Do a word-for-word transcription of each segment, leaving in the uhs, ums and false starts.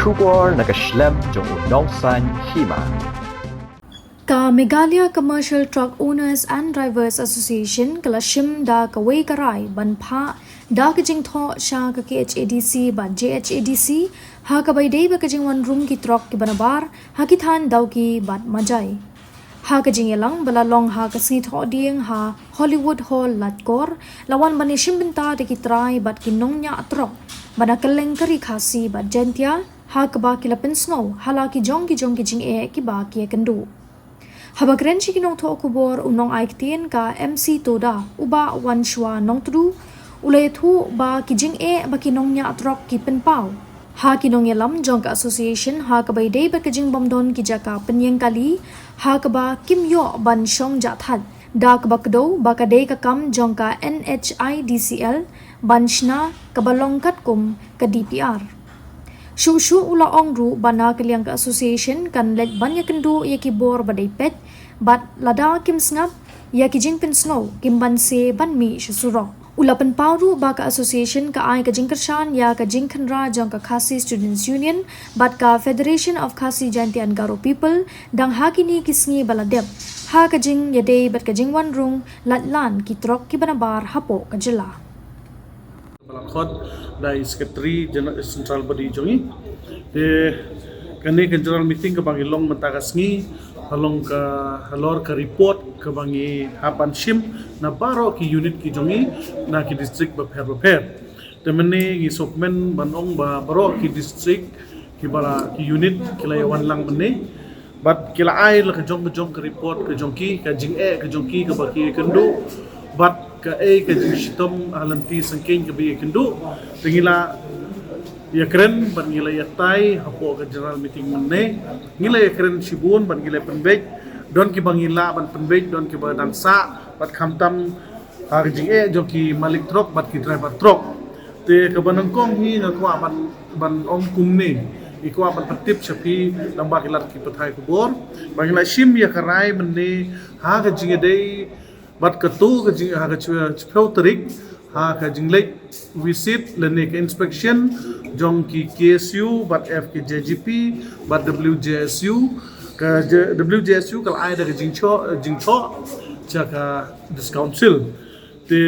Khubor na ka shlem jong u nongsan hima. Ka Meghalaya Commercial Truck Owners and Drivers Association ka la shim da kawei ka rai ban phah da ka jingthoh sha ka K H A D C bad J H A D C ha kaba ïadei bad ka jingwan rung ki trok kiba nabar ha ki thaiñ Dawki bad Majai. Ha ka jingïalang ba la long ha ka sngi Thohdieng ha Hollywood Hall, Laitkor, la wan ban ïashim bynta da ki trai bad ki nongñiah trok ba na kylleng ka Ri Khasi bad Jaintia ha kaba ki la pynsngew ha la ki jong ki jong ki jingeh kiba ki ïakynduh. Haba kren sha ki nongthoh khubor, u nongai ktien ka M C Toda, u Bah Wanshwa Nongtdu, u la ïathuh ba ki jingeh ba ki nongñiah trok ki pynpaw ha ki nongïalam jong ka association ha kaba ïadei bad ka jingbymdon ki jaka pynïeng kali ha kaba kim ïoh ban shong jahthait, da kaba kdew ba ka dei ka kam jong ka N H I D C L ban shna kaba long katkum ka D P R. Shuh shuh u la ong ruh ba na ka liang ka association kan leit ban ïakynduh ïa ki bor ba dei peit, bad lada kim sngap ïa ki jingpynsngew, kim banse ban mih sha surok. U la pynpaw ruh ba ka association ka ai ka jingkyrshan ïa ka jingkhynra jong ka Khasi Students Union bad ka Federation of Khasi Jaintia and Garo People, dang ha kine ki sngi ba la dep ha ka jingïadei bad ka jingwan rung lait lan ki trok kiba nabar hapoh ka jylla. Ba la khot da i Secretary General, Central Body jong i. Te kane ka general meeting kaba ngi long mynta ka sngi, halor ka, halor ka report kaba ngi hap ban shim na baroh ki unit ki jong i, na ki district bapher bapher. Te mynne ngi sngewkmen ban ong ba baroh ki district, kiba la, ki unit ki la ïawan lang mynne. Bad ki la ai la ka jong ka jong ka report ka jong ki, ka jingeh ka jong ki kaba ki ïakynduh, bad kaei ka jingshitom ha lynti syngkien kaba ki ïakynduh. Te ngi la ïakren bad ngi la ïatai hapoh ka general meeting mynne. Ngi la ïakren shibun bad ngi la pynbeit. Don kiba ngi lah ban pynbeit, don kiba dang sah, bad khamtam ha ka jingeh jong ki malik trok bad ki driver trok. Te kaba nyngkong hi nga kwah ban, ban ong kumne. Nga kwah ban pyntip sha phi lyngba ki lad ki pathai khubor ba ngi la shim ïa ka rai mynne ha ka jingïadei bad kato ka jing, ha ka chiphew tarik, ha ka jingleit visit lane ka inspection jong ki K S U bad F K J G P bad W J S U. Ka J-, W J S U ka la ai da ka jingthoh, jingthoh sha ka District Council. Te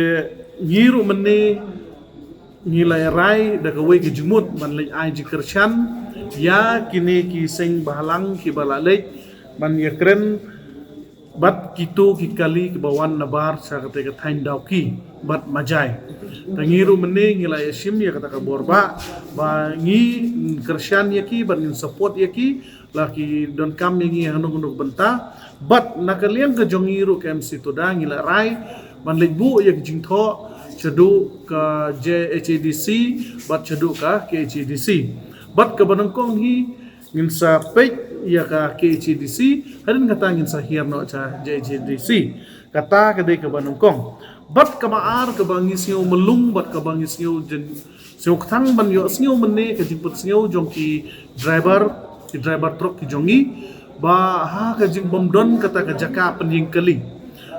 ngi ruh mynne ngi la ïarai da kawei ka jingmut ban leit ai jingkyrshan ïa kine ki seng bhalang kiba la leit ban ïakren bad kito ki kali kiba wan nabar sha kata ka thaiñ Dawki bad Majai. Te ngi ruh mynne ngi la ïashim ïa kata ka bor ba, ba ngi kyrshan ïa ki bad ngin support ïa ki, la ki donkam ïa ngi hangno hangno bynta. Bad na ka liang ka jong ngi ruh ka M C Toda ngi la rai ban leit buh ïa ka jingthoh shaduh ka J H A D C bad shaduh ka K H A D C. Bad kaba nyngkong hi ngin sa peit ïa ka K H A D C, hadien kata ngin sa hiar noh sha J H A D C. Kata ka dei kaba nyngkong. Bad kaba ar kaba ngi sngew mlung bad kaba ngi sngew jin, sngew kthang ban ïohsngew mynne ka jingpynsngew jong ki driver, ki driver trok ki jong ngi, ba ha ka jingbymdon kata ka jaka pynïeng kali.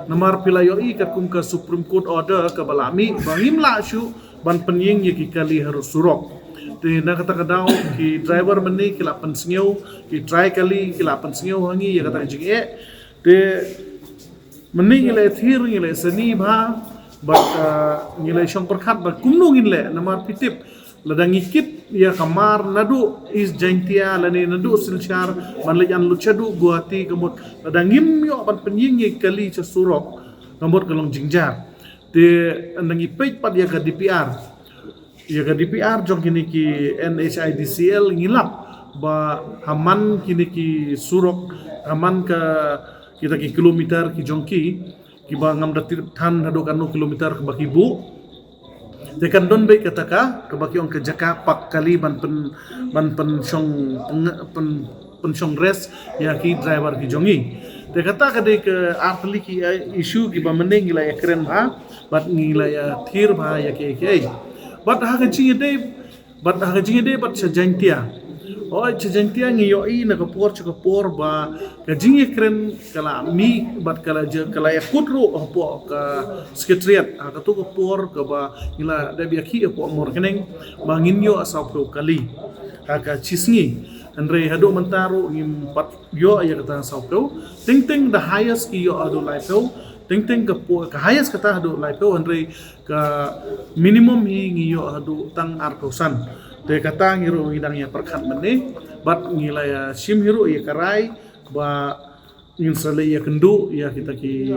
Namar phi la ïohi katkum ka Supreme Court order kaba la mih ba ngim lah shuh ban pynïeng ïa ki kali harud surok. Te na kata ka daw ki driver mynne ki la pynsngew, ki trai kali ki la pynsngew ha ngi ïa kata ka jingeh. Te mynne ngi la ïathir, ngi la ïasani bha, bad, ah, ngi la ïashong pyrkhat ba kumno ngin leh, namar phi tip lada ngi kit ïa ka mar naduh East Jaintia lane naduh Silchar ban leit an lut shaduh Guwahati, ka mut lada ngim ïoh ban pynïeng ïa ki kali sha surok, ka mut ka long jingjia. Te ynda ngi peit pat ïa ka D P R, ïa ka D P R jong kine ki N H I D C L ngi lap ba ha man kine ki surok, ha man ka kita ki kilometer ki jong ki, kiba ngam da tip than haduh katno kilometer kaba ki buh. Te kan don beit kata ka, kaba ki ong ka jaka park kali ban pyn, ban pynshong, pyn, pyn, pynshong rest ïa ki driver ki jong ngi. Te kata ka dei ka artylli ki, eh, issue kiba mynne ngi la ïakren bha bad ngi la ïathir bha ïa kiei kiei. Bad ha ka jingïadei, bad ha ka jingïadei bad sha Jaintia. Hooid, sha Jaintia ngi ïohi na ka por sha ka por ba ka jingïakren ka la mih bad ka la jia, ka la ïakut ruh hapoh ka Secretariat. Ha kato ka por kaba ngi la dep ïakhih hapoh Mawryngkneng ba ngin ïoh sawphew kali. ka, ka shi sngi. Hynrei haduh mynta ruh ngim pat ïoh ïa kata sawphew. Teng teng the highest ki ïoh haduh laiphew. Teng teng ka po-, ka highest kata haduh laiphew. Hynrei ka minimum hi ngi ïoh haduh tang arphew san. Te kata ngi ruh ngi dang ïa pyrkhat mynne. Bad ngi la ïa shim hi ruh ïa ka rai ba ngin sa leit ïa kynduh ïa kita ki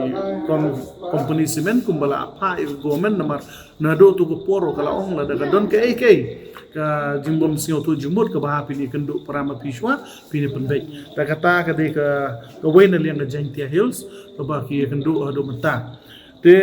kom-, company cement kumba la ap ha ïa ka government, namar naduh tu ka por ka la ong lada ka don kaei kaei ka jingbym sngewthuh jingmut kaba ha phin ïa kynduh para ma phi shuwa phin ïa pynbeit. Te kata ka dei ka, kawei na liang ka Jaintia Hills kaba ki ïa kynduh haduh mynta. Te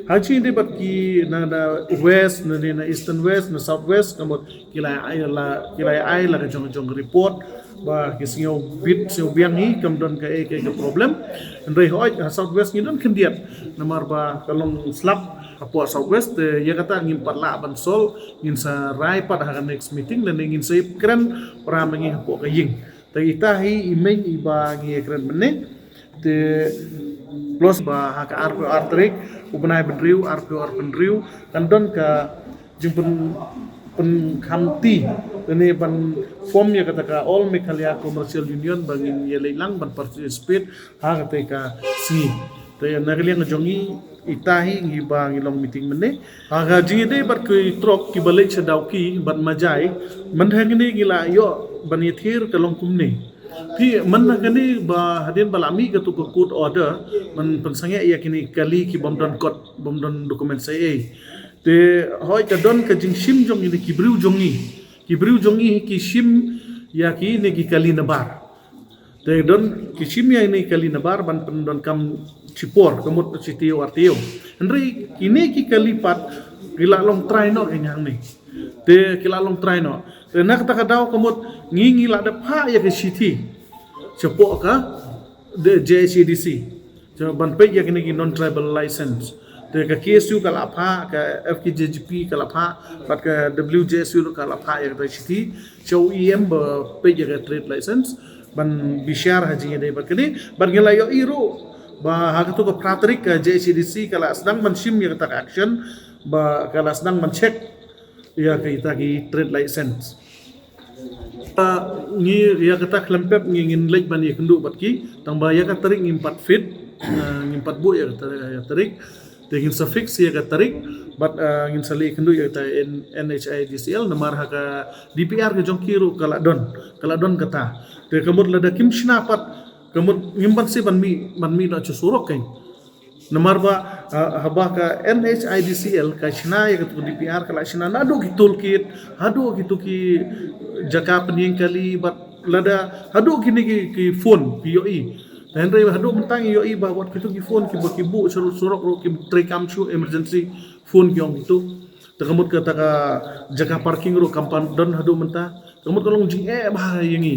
ha jingïadei bad ki na, na West, na, na Eastern West, na South West, ka mut ki la ai la, ki la ai la ka jong jong report ba ki sngewbit sngewbiang hi, kam don kaei kaei ka problem. Hynrei hooid ha South West ngi don khyndiat namar ba ka long slap hapoh South West. Te ïa kata ngim pat lah ban solve, ngin sa rai pat ha ka next meeting lane ngin sa ïa kren para ma ngi hapoh ka ïing. Te ita hi i mei iba ngi ïa kren mynne. Te plus ba ha ka arphew ar tarik u bnai ba hynriew, arphew arphew hynriew, kan don ka jingpyn, pynkhamti lane ban form ïa kata ka All Meghalaya Commercial Union ba ngin ïa leit lang ban participate ha kata ka sngi. Te na ka liang jong ngi ita hi ngi ba ngi long meeting mynne. Ha ka jingïadei bad ki trok kiba leit sha Dawki bad Majai, mynta kane ngi la ïoh ban ïathir ka long kumne. Phi mynta kane ba hadien ba la mih katu ka court order ban pynsangeh ïa kine kali ki bym don kot, bym don document sei ei. Te hooid ka don ka jingshim jong ngi, ki briew jong ngi, ki briew jong ngi ki shim ïa kine ki kali nabar. Te don ki shim ïa kine ki kali nabar ban pyndonkam shipor, ka mut shi taïew ar taïew. Hynrei kine ki kali pat ki la long trai noh kane hangne. Te ki la long trai noh. Te na kata ka daw ka mut ngi, ngi la dep phah ïa ka shithi shapoh ka, the J H A D C. Te ban peit ïa kine ki non tribal license. Te ka K S U ka la phah, ka F K J G P ka la phah, bad ka W J S U ka la phah ïa kata shithi sha u E M ba peit ïa ka trade license ban bishar ha jingïadei bad kane. Bad ngi la ïohi ruh ba ha katu ka phra tarik ka J H A D C ka la sdang ban shim ïa kata ka action, ba ka la sdang ban check ïa kita ki trade license. Ah, ngi ïa kata khlem pep ngi ngin leit ban ïa kynduh bad ki, tang ba ïa ka tarik ngim pat fit, ah, ngim pat buh ïa ka tarik, ïa ka tarik. Te ngin sa fix ïa ka tarik bad, ah, ngin sa leit kynduh ïa kata N-, N H I D C L, namar ha ka D P R ka jong ki ruh ka la don, ka la don kata. Te ka mut lada kim shna pat, ka mut ngim banse ban mih, ban mih noh sha surok kein. Namar ba, ah, haba ka N H I D C L ka shna ïa katu ka D P R ka la shna naduh ki toolkit, haduh kitu ki jaka pynïeng kali bad lada haduh kine ki, ki phone phi ïohi. Te hynrei haduh mynta ngi ïohi ba wat kitu ki phone kiba ki buh sha surok ruh kim trei kam shuh, emergency phone ki ong kitu. Te ka mut kata ka jaka parking ruh kam pat don haduh mynta. Te ka mut ka long jingeh bha ïa ngi.